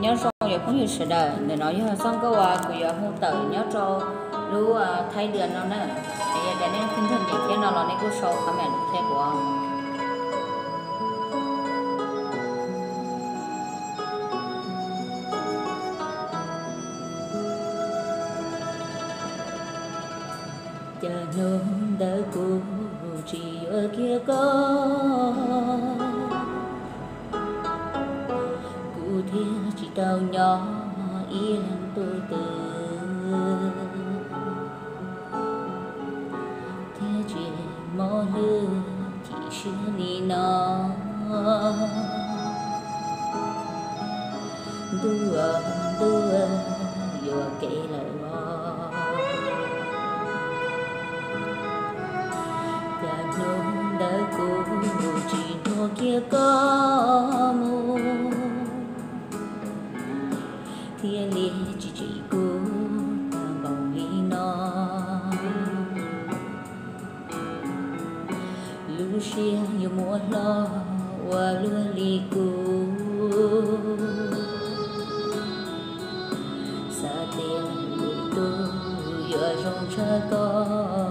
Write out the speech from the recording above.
Nyob zoo cov phooj ywg sawv daws, ntawm no yog txoj nkauj uas kuv yuav hu tawm nyob rau lub Thaib Dwm no na. Es yog tias nej leej twg nyiam thiab no los nej kuj sau comment qhia kuv. Cas hnub ntawd kuv tsis yuav kiag koj, kuv thiaj tsis tau nyob ib leeg tu twg, thiab tsis mob hlwb chim siab li no. Ntuj, ntuj, yuam kev lawm os. Cas hnub ntawd kuv tsis nrog kiag koj mus, thiaj li tsis tsim kuv tag npaum li no. Lub siab yuav muab hlob ua luaj li kuv, xav tias lwm tus yuav zoo tshaj koj.